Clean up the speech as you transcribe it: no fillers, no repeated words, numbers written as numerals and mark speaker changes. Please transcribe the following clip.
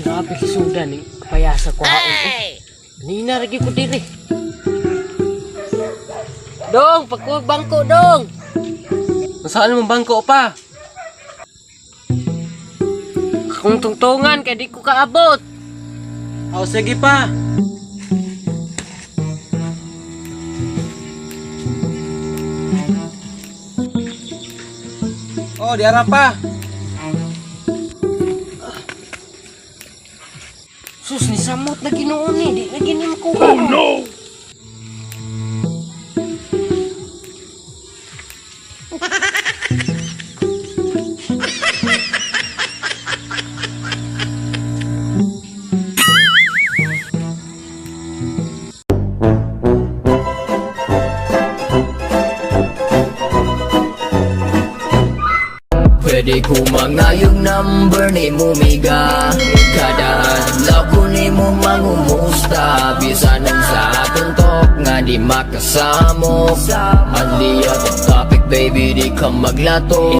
Speaker 1: Grabe kisudan ning kapayasa ko haon. Eh. Nina lagi ko diri. Dong, pagkuha bangko dong.
Speaker 2: Nasaan mo bangko pa?
Speaker 1: Akong tungtungan kay di ko kaabot.
Speaker 2: O sige pa. Oh, di ara pa.
Speaker 1: Sus, ni samot na Ginoo ni, di na gini makuha. Oh no.
Speaker 3: Pwede ko mangayong number ni Mumiga. Kada adlaw ko ni mo mangumusta. Bisan ang sa atong talk nga di makasamok. Only other topic, baby, di ka maglato.